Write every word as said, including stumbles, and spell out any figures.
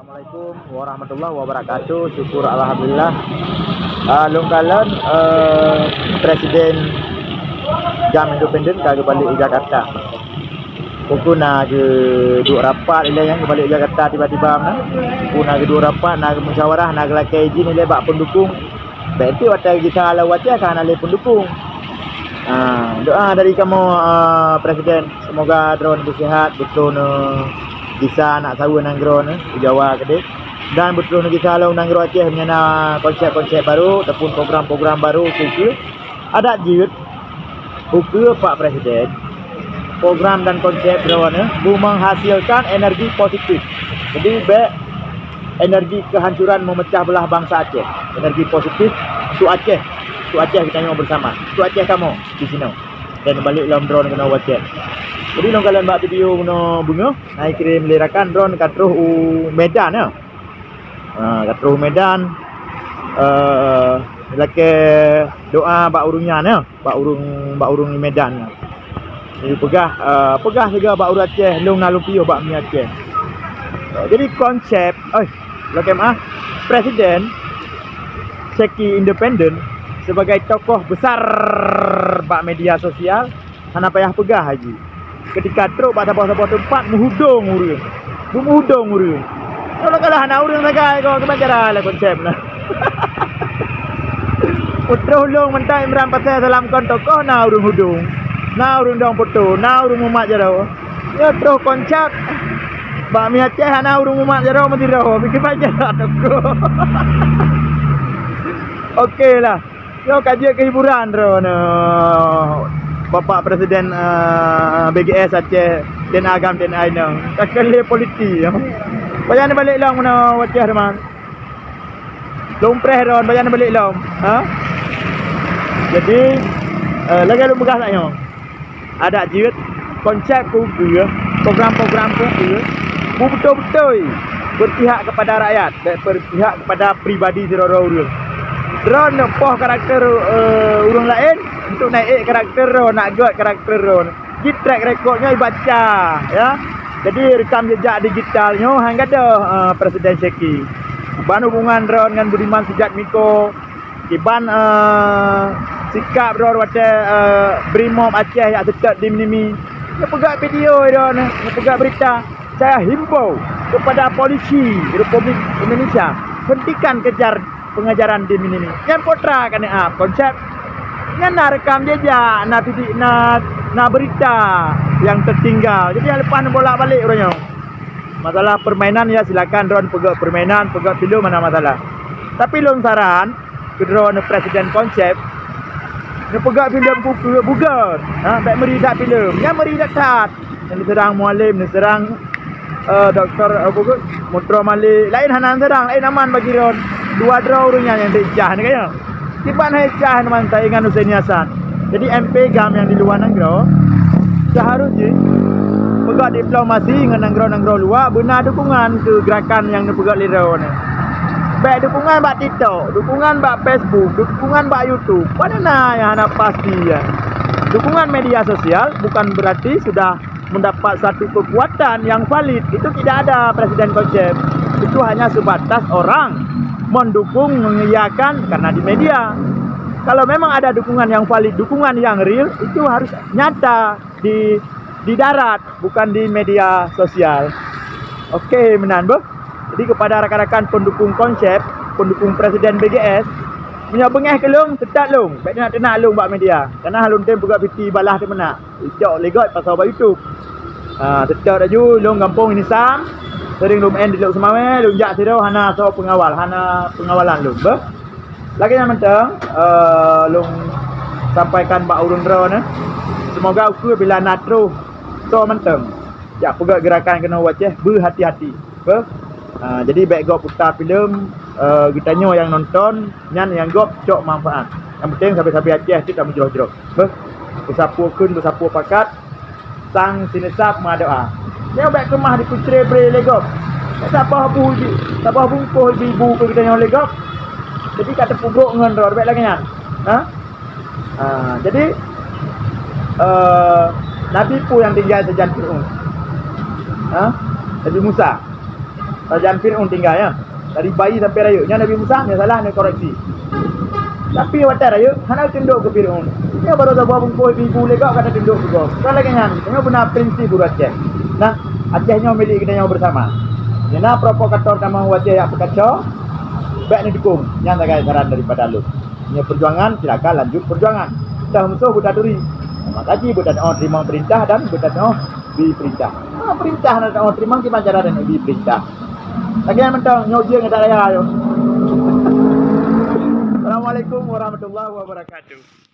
Assalamualaikum warahmatullahi wabarakatuh. Syukur alhamdulillah. Ah, lôn kalon, eh, Presiden GAM Independen ka geubalek u Jakarta. Uku na geuduek rapat ilée nyang geubalek u Jakarta tiba-tiba na. Uku na geuduek rapat, na geumusyawarah, na geulakée izin ilée bak pendukung. Bèk enteuk watèe gisa lam Aceh ka hana lé pendukung. Ha, doa dari kamoe, ah, Presiden, semoga droen beusihat, beutôi neu gisa aneuk saweue nanggroe neu u Jawa keudeh. Dan beutôi neu gisa lom nanggroe Aceh meunyo na konsep-konsep barô ataupun program-program barô keu-keu adak jeuet. Ukeue Pak Presiden, program dan konsep droeneuh bu menghasilkan energi positif. Jadi, bèk energi kehancuran memecah belah bangsa Aceh. Energi positif, su Aceh. Su Aceh geutanyoe bersama. Su Aceh kamoe di sinoe. Dan balik lom droen keunoe u Aceh. Jadi, lôn kalon bak video keunoe beungoh, na ikirém lé rakan droen ka troh u Medan, ya. Ha, ka troh Medan, eh, lakèe doa bak ureueng nyan, ya, bak ureueng, bak ureueng di Medan nyan. Jipeugah, eh, peugah sigoe bak ureueng Aceh, lôn na lôn piôh bak mi Aceh. Eh, jadi konsep, eh, lakèe meu'ah, Presiden Syeki Independen sebagai tokoh besar bak media sosial, hana payah peugah lagi. Ketika trok bak saboh-saboh teumpat, meuhudong ureueng. Beumeuhudong ureueng. Kalau, kalau hana ureueng sagai, kau keuban cara lah konsep lah. Peutroh lôn mantong Imran Pasé Salam kon tokoh, na ureueng hudong. Na ureueng dong poto, na ureueng mumat jaroe. Ya, troh konsep. Bak mi Aceh hana ureueng mumat jaroe meusidroe. Bikeu baca tokoh. Oke lah. Nyoe ka jeuet keu hiburan droeneuh. Bapak Presiden, eh, B G S Aceh, dan agam dan ainong. Ka keu lé politik, ya. Pajan balik lom keunoe u Aceh, teuma. Lôn preh droen, pajan balik lom. Ha? Jadi, eh, lagèe lôn peugah tanyoe. Adak jeuet, konsep keu ukeue, program-program keu ukeue, bu beutôi-beutôi berpihak kepada rakyat, bèk berpihak kepada pribadi sidroe-droe ureueng. Droeneuh poh karakter, eh, ureueng laén, untuk naik karakter droe, nak gèt karakter droe. Jih track record nyoe ibaca, ya. Jadi, rekam jejak digital nyoe han gadôh, eh, Presiden Syeki. Ban hubungan droen ngon Budiman Sujatmiko, kiban, eh, sikap droe watèe, eh, Brimob Aceh jak seutôt di Minimi. Neupeugah video droeneuh, neupeugah berita. Saya himbau kepada polisi Republik Indonesia, hentikan kejar pengejaran di Minimi. Nyan potra ka neuap konsep. Nyan na rekam jejak, na video, na, na berita yang tertinggal. Jadi, nyang leupah neubolak-balik uroe nyoe. Masalah permainan, ya, silakan droen peugah permainan, peugah filem, hana masalah. Tapi lôn saran, keu droeneuh Presiden konsep, neupeugah filem keu ukeue, bukan. Ha, bèk meuri that filem. Nyan meuri that-that. Neuseurang Mualem, neuseurang, eh, Doktor, eh, apa tu? Mutro Malik. Laén hana neuseurang, laén aman bagi droen. Dua droe ureueng nyan nyang teuicah, ni kaya. Kiban hai cah ngon saingan Hussein Hasan. Jadi, M P GAM nyang di luwa nanggroe, seharus jih peugah diplomasi ngon nanggroe-nanggroe luwa, beuna dukungan keu gerakan nyang neupeugah lé droeneuh. Bèk dukungan bak TikTok, dukungan bak Facebook, dukungan bak YouTube. Pane na nyang hana pasti, ya. Dukungan media sosial bukan berarti sudah mendapat satu kekuatan yang valid. Itu tidak ada Presiden konsep. Itu hanya sebatas orang mendukung, mengiyakan karena di media. Kalau memang ada dukungan yang valid, dukungan yang real, itu harus nyata di, di darat, bukan di media sosial. Oke, meunan beuh. Jadi, kepada rakan-rakan pendukung konsep, pendukung Presiden B G S, meunyoe beungèh keu lôn, teutab lôn, bèk teunak-teunak lôn bak media. Karena lôn tem peugah piti balah teuh meunan. Icok lé gèt pasoe bak YouTube. Ha, seutôt laju lôn gampông Inisam, seuring lôn meu'en di Lhokseumawe, lôn jak sidroe hana soe peungawal, hana peungawalan lôn. Beuh. Lagèe nyan mantong, eh, lôn sampaikan bak ureueng droeneuh. Semoga ukeue bila na troh soe mantong jak peugah gerakan keunoe u Aceh, beuhati-hati. Beuh. Ha, jadi bèk gob puta filem, eh, geutanyoe nyang nonton, nyan nyang gob cok manfaat. Nyang penting sabe-sabe Aceh cit tameujroh-jroh. Beuh. Beusapeue kheun, beusapeue pakat, sang sineusab meudoa. Nyoe bèk keumah dipeucre bre lé gob. Bèk saboh bu, saboh bungkôh ibu-ibu keu geutanyoe lé gob. Jadi ka teupeubrok ngon droe, bèk lagèe nyan. Ha? Ha, jadi, eh, nabi peue nyang tinggai sajan Fir'aun? Ha? Nabi Musa. Kerajaan Fir'aun tinggai, ya. Dari bayi sampai rayeuk. Nyan Nabi Musa, nyan salah, nyan koreksi. Tapi watèe rayeuk, hana tundok keu Fir'aun. Nyan baru saboh bungkôh ibu-ibu lé gob ka tatundok keu gob. Kon lagèe nyan, nyoe beuna prinsip ureueng Aceh. Nah, Aceh nyoe milék geutanyoe bersama. Nyan na provokator tamong u Aceh jak peukaco, bèk neudukong. Nyan sagai saran daripada lôn. Nyoe perjuangan, silakan lanjut perjuangan. Teuh musoh beutaturi. Maka jih beutateu'oh teurimong peurintah dan beutateu'oh bi peurintah. Ah, peurintah na teu'oh teurimong, kiban cara dan bi peurintah. Lagèe mantong nyoe jeuet ngon that raya nyoe. Assalamualaikum warahmatullahi wabarakatuh.